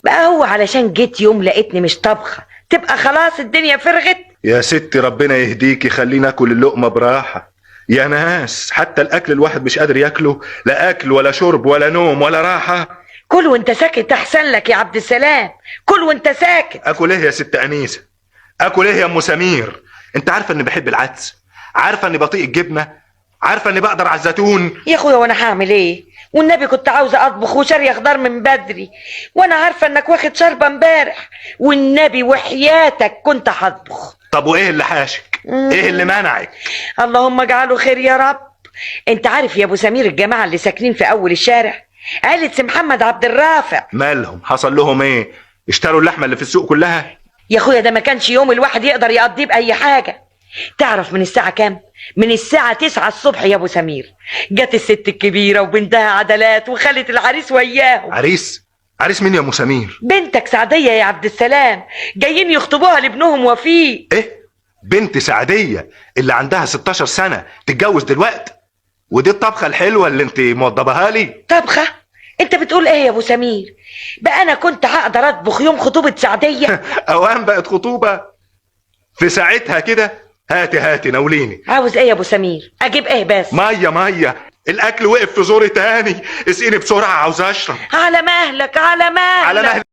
بقى هو علشان جيت يوم لقيتني مش طبخه تبقى خلاص الدنيا فرغت؟ يا ستي ربنا يهديكي، خلينا اكل اللقمة براحة. يا ناس حتى الاكل الواحد مش قادر ياكله، لا اكل ولا شرب ولا نوم ولا راحة. كل وانت ساكت احسن لك يا عبد السلام، كل وانت ساكت. اكل ايه يا ست انيسة؟ اكل ايه يا ام سمير؟ انت عارفه اني بحب العدس، عارفه اني بطيء الجبنة، عارفه اني بقدر على الزيتون. يا اخويا وانا هعمل ايه؟ والنبي كنت عاوزه اطبخ وشاريه خضار من بدري، وانا عارفه انك واخد شربه امبارح، والنبي وحياتك كنت هطبخ. طب وايه اللي حاشك؟ ايه اللي منعك؟ اللهم اجعله خير يا رب. انت عارف يا ابو سمير الجماعة اللي ساكنين في اول الشارع، عيلة محمد عبد الرافع، مالهم؟ حصل لهم ايه؟ اشتروا اللحمة اللي في السوق كلها؟ يا اخويا ده ما كانش يوم الواحد يقدر يقضيه باي حاجة. تعرف من الساعة كام؟ من الساعة 9 الصبح يا ابو سمير. جت الست الكبيرة وبنتها عدلات وخالة العريس وياهم. عريس؟ عريس مين يا ام سمير؟ بنتك سعديه يا عبد السلام، جايين يخطبوها لابنهم وفيق. ايه؟ بنت سعديه اللي عندها 16 سنة تتجوز دلوقتي؟ ودي الطبخة الحلوة اللي انت موضبها لي؟ طبخه؟ انت بتقول ايه يا ابو سمير؟ بقى انا كنت هقدر اطبخ يوم خطوبه سعديه؟ اوان بقت خطوبه في ساعتها كده؟ هاتي هاتي ناوليني. عاوز ايه يا ابو سمير؟ اجيب ايه بس؟ مية مية، الاكل وقف في زوري تاني، اسقيني بسرعة عاوز اشرب. على مهلك على مهلك. على مهلك.